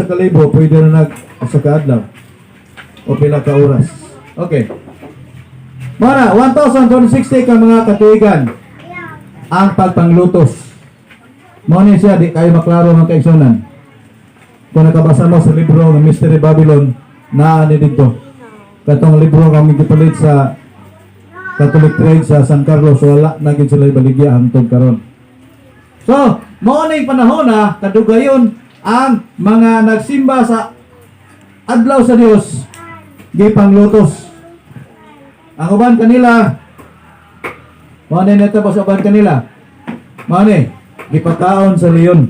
ka libo, pwede na nag usa ka adlaw o pila ka oras. Okay. Mara, 1,260 ka mga katuigan ang pagpanglutos. Mao ni siya, di kayo maklaro, mga kaigsunan. Kung nakabasa mo sa libro ng Mystery Babylon, naa ni dito. Katong libro nga gipalit sa Catholic Trade sa San Carlos, wala na gid sila ibaligya hangtod karon. So, mao ning panahon na kadugayon ang mga nagsimba sa adlaw sa Dios gipanglutos. Ang uban kanila, mao ni natabo sa uban kanila. Mao ni gipakaon sa leon.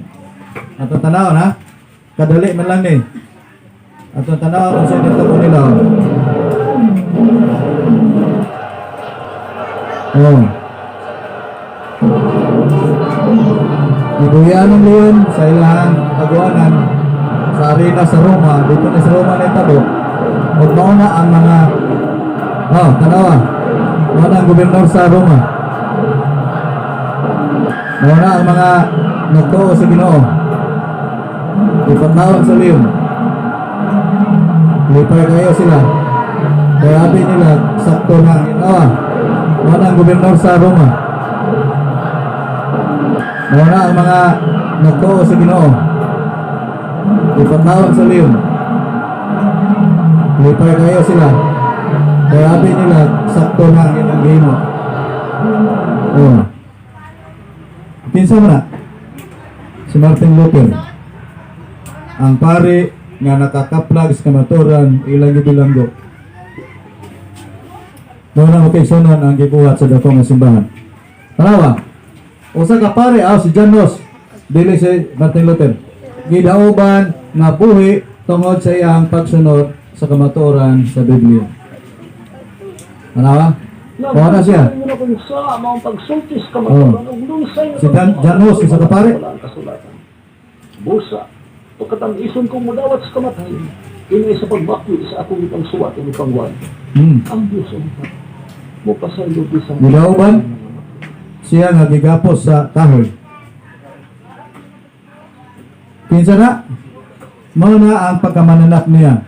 Atong tanawon ha. Kadali man lang ni. Atong tanawon sa nitabo nila. Oh. Gibuyan ng leon sa ilang kaguanan sa arena sa Roma, dito na sa Roma na itabo. Ug mao na ang mga, oh, tanawa. Mao na ang gobernador sa Roma. Mao na ang mga nagtuo sa Ginoo. Ipakaon sa leon. Lipay kayo sila. Kaya abi nila, sakto na ang Ginoo. Mao na ang gobernador sa Roma. Mao na ang mga nagtuo sa Ginoo. Ipakaon sa leon. Lipay kayo sila. Kaya abi nila, sakto na ang ilang gihimo. Oh. Kinsa man na? Si Martin Luther. Ang pari nga nakakaplag sa kamaturan, ilang gibilanggo. Mao na, makaigsunan, ang gibuhat sa dako nga simbahan. Tanawa. Usa ka pare, ah, si John Huss, dili si Martin Luther. Gidauban nga buhi tungod sa iyang pagsunod sa kamatuoran sa Biblia. Tanawa? Mao na siya. Oh. Si John Huss, isa ka pare. Busa, pagkatang ison kong mudawat sa kamatayon, ini sa pagbakyo sa akong ipangsuwat ang ipangwan. Ang Diyos ang mo pasaylo bisan. Gidauban siya nga gigapos sa kahoy. Kinsa na? Mao na ang pagkamananak niya.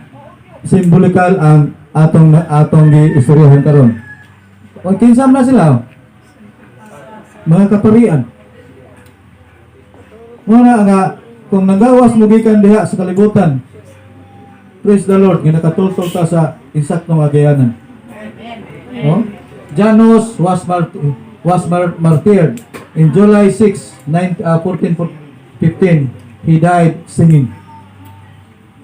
Simbolikal ang atong atong giistoryahan karon. O kinsa man na sila? Mga kaparian. Mao na nga kung nanggawas mo gikan diha sa kalibutan, praise the Lord, nga nakatultol ta sa insaktong agianan. Oh? John Huss was martyred in July 6, 9, 1415. He died singing.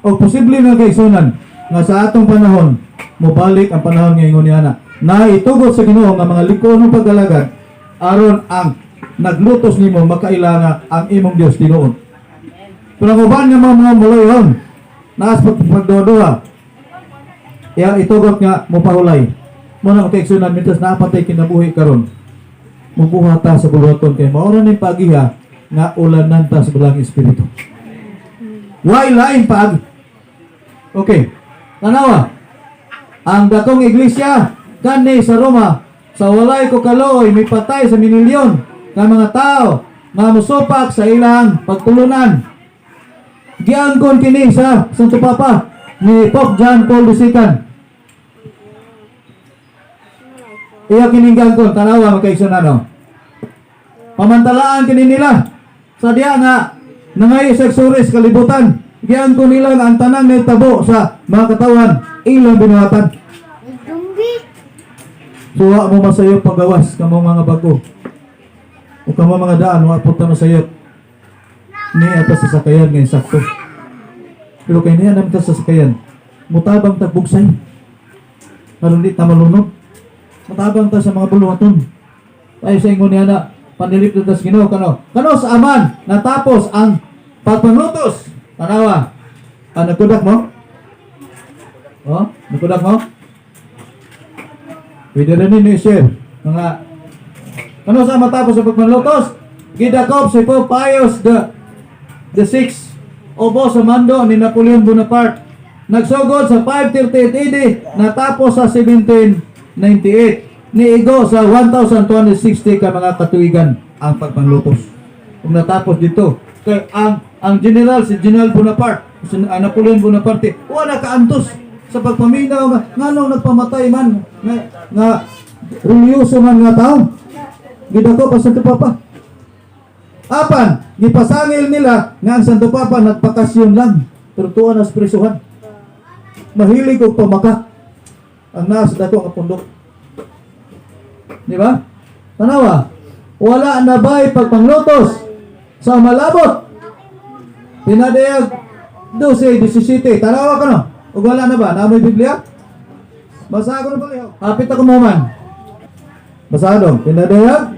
O posible na, kaigsunan, nga sa atong panahon, mobalik ang panahon nga ingon niana na itugot sa Ginoo nga mga liko ng paggalagad aron ang naglutos nimo makaila nga ang imong Dios tinuod. Pero ang uban nga mga mulayon naas pagduha, iya itugot nga mopahulay mo na, kaigsunan, mientras naa pa tay kinabuhi karon, mubuhat ta sa buluhaton kay mao ra ning pagiha nga ulanan ta sa Balaang Espiritu. Way lain paagi. Okay. Tanawa. Ang dakong iglesia kani sa Roma sa walay ko kaluoy mipatay sa minilyon ka mga tao nga mosupak sa ilang pagtulunan. Giangkon kini sa Santo Papa ni Pope John Paul II. Iya kining giangkon, tanawa, mga kaigsunan. Pamantalaan kini nila sa diya nga nangay sa suri sa kalibutan. Giangkon nila nga ang tanang nahitabo sa mga katawan ilang binuhatan. So wa mo masayop paggawas kamo mga bago. O kamo mga daan, wa po ta masayop. Ni ato sa sakayan nga insakto. Pero kay niya naman ta sa sakayan, mutabang ta bugsay. Aron di ta malunod. Mutabang ta sa mga buluhaton. Tayo sa ingon niya na panilip ta sa Ginoo kano. Kano sa aman natapos ang pagpanglutos. Tanawa. Ah, nagkudak mo? Oh, nagkudak mo? Pwede rin ninyo i-share. Mga ano sa matapos sa pagpanlutos? Gidakop si Pope Pius the Sixth ubos sa mando ni Napoleon Bonaparte. Nagsugod sa 538 AD, natapos sa 1798. Niigo sa 1,260 ka mga katuigan ang pagpanglutos. Kung natapos dito, kay ang general, si General Bonaparte, Si Napoleon Bonaparte, wala kaantos sa pagpaminaw nga nganong nagpamatay man nga relihiyoso man nga tao. Gidako pa Santo Papa. Apan, gipasangil nila nga ang Santo Papa nagpakasyon lang. Pero tuwa na sa presuhan. Mahilig og pamaka ang naa sa dako nga pundok. Di ba? Tanawa, wala na ba'y pagpanglutos sa malabot? Pinadayag 12:17. Tanawa ka no? Ug wala na ba? Naa mo'y Biblia? Basa ko na pala. Hapit ako mo man. Basa dong. Pinadayag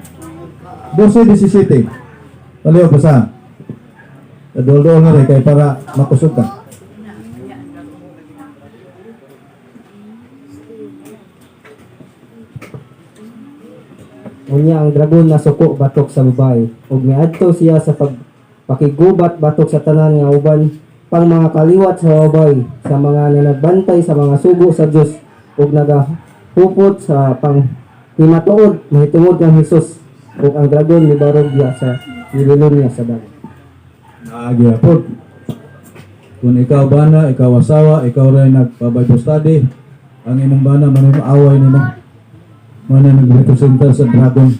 12:17. Palihog, basa. Dol-dol nga rin kay para makusog ka. Unya ang dragon nasuko batok sa babae ug miadto siya sa pagpakigubat batok sa tanan nga uban pang mga kaliwat sa babae, sa mga nanagbantay sa mga sugo sa Dios ug nagahupot sa panghimatuod mahitungod kang Hesus, ug ang dragon mibarog diha sa gililon niya sa dagat. Nagyapod. Kung ikaw bana, ikaw asawa, ikaw rin nagpa-Bible study, ang imong bana, man yung away nimo. Man ang nagrepresenta sa dragon.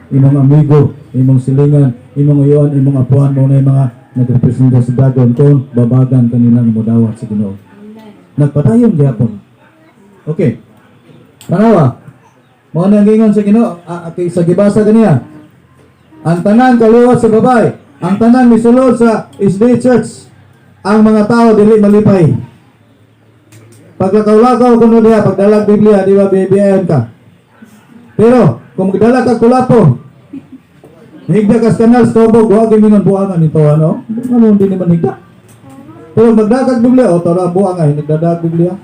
Imong amigo, imong silingan, imong uyon, imong apuan, mo na yung mga nagrepresenta sa dragon kung babagan kanilang mudawat sa Ginoo. Nagpatayon gyapon. Okay. Tanawa. Mao na ang giingon sa Ginoo, sa gibasa kaniya. Ang tanan kaliwat sa babae, ang tanan misulod sa SDA Church, ang mga tao dili malipay. Pagkakaw-lakaw kuno diha, pagdalag Biblia, di ba BBM ka? Pero kung magdala ka kulapo, higda ka sa kanal, sa tubog, wa gyud mingon buangan nito ano? Ano hindi naman higda? Pero magdalag Biblia, o tara buangan, nagdadag Biblia.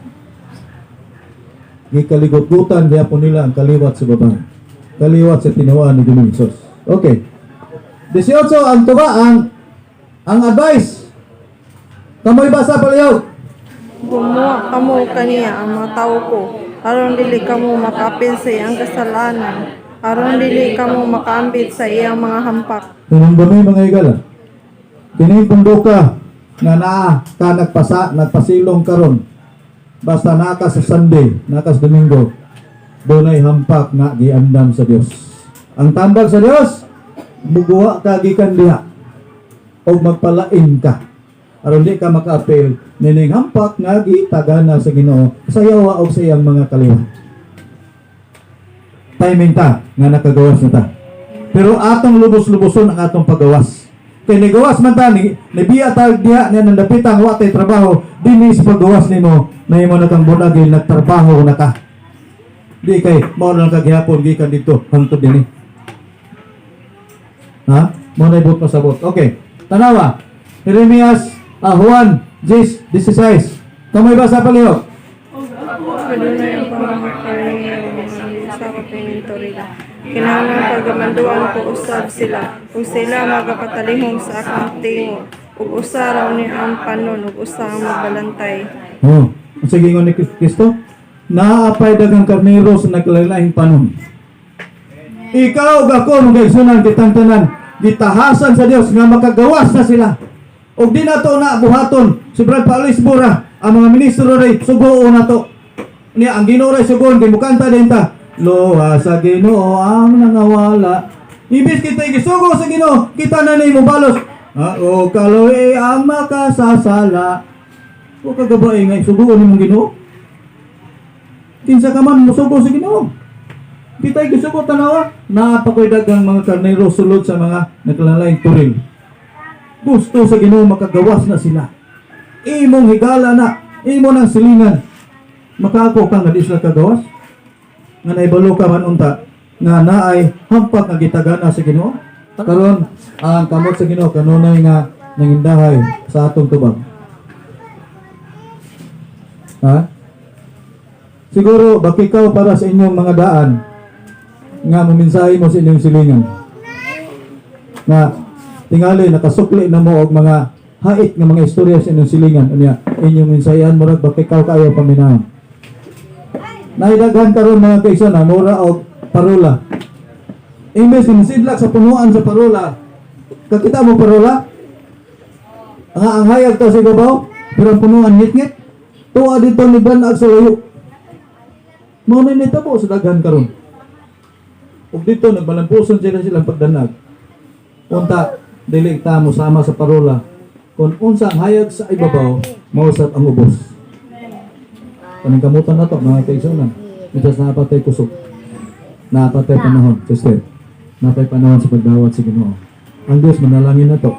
Gikaligot-gutan gyapon nila ang kaliwat sa babae. Kaliwat sa tinuan ni Ginoong Hesus. Okay. 18 ang tuba ang advice. Kamoy basa palihog. Gumawa kamo kaniya ang mga tawo ko, aron dili kamo makaapil sa iyang kasalanan, aron dili kamo makaambit sa iyang mga hampak. Hinumdumi mga higala. Kini punduka nga naa ka nagpasilong karon. Basta naa ka sa Sunday, naa ka sa Domingo, dunay hampak nga giandam sa Dios. Ang tambag sa Dios, muguwa ka gikan diha og magpalain ka. Aron di ka makaapil nining hampak nga gitagana sa Ginoo sa yawa og sa iyang mga kaliwat. Timing ta nga nakagawas na ta. Pero atong lubos-luboson ang atong paggawas. Kay nigawas man ta, nibiya ta diha niya nang dapitang wa tay trabaho, dinhi sa paggawas nimo, nahimo na kang bunagil, nagtrabaho na ka. Di kay mao lang kagihapon gikan didto hangtod dinhi. Ha? Mao na ibot pasabot. Okay. Tanawa. Jeremias, Juan 10, 16. Kamoy basa palihog. Adunay ang pamakakarnero nga sa kapinintorila. Kinahanglan pagamanduan ko usab sila, ug sila magapatalihong sa akong tingo, ug usa raw ni ang panon ug usa ang magbalantay. Oh, ang sige ingon ni Kristo, naapay daghang karnero sa naglain panon. Ikaw ug ako mga igsunan kitang tanan gitahasan sa Dios nga makagawas na sila. Ug di nato na buhaton si Brad Paulis Bura, ang mga ministro ray sugoon nato. Niya ang Ginoo ray sugoon kay mukanta din ta. Loha sa Ginoo ang nangawala. Ibis kita gisugo sa Ginoo, kita na ni mobalos. Ah, o kaloy ang makasasala. O kagabae nga sugoon nimong Ginoo. Kinsa ka man musugo sa Ginoo. Kita'y gusto ko tanawa, naapakoy dagang mga karnero sulod sa mga naglalahing turil. Gusto sa Ginoo makagawas na sila. Imong higala na, imo nang silingan. Makaako ka nga di sila kagawas. Nga naibalo ka man unta, nga naay hampak nga gitagana sa Ginoo. Karon ang kamot sa Ginoo kanunay nga nangindahay sa atong tubag. Ha? Siguro bakikaw para sa inyong mga daan nga mumensahe mo sa inyong silingan. Na tingali nakasukli na mo og mga hait nga mga istorya sa inyong silingan unya inyong mensahean murag bakikaw kaayo paminaw. Naidaghan karon mga kaigsoon na mura og parola. Imbes ni sidlak sa punuan sa parola, kakita mo parola? Ang hayag to sa ibabaw? Pero ang punuan ngit-ngit. Tuwa dito ni banag sa layo. Mao na nitabo sa daghan karon. Ug dito nagbalampuson sila silang pagdanag. Unta dili ta mo sama sa parola kung unsa ang hayag sa ibabaw, mausap ang ubos. Paningkamutan na to, mga kaigsunan. Mitas napatay kusog. Napatay panahon, sister. Napatay panahon sa pagdawat sa Ginoo. Ang Diyos manalangin na to.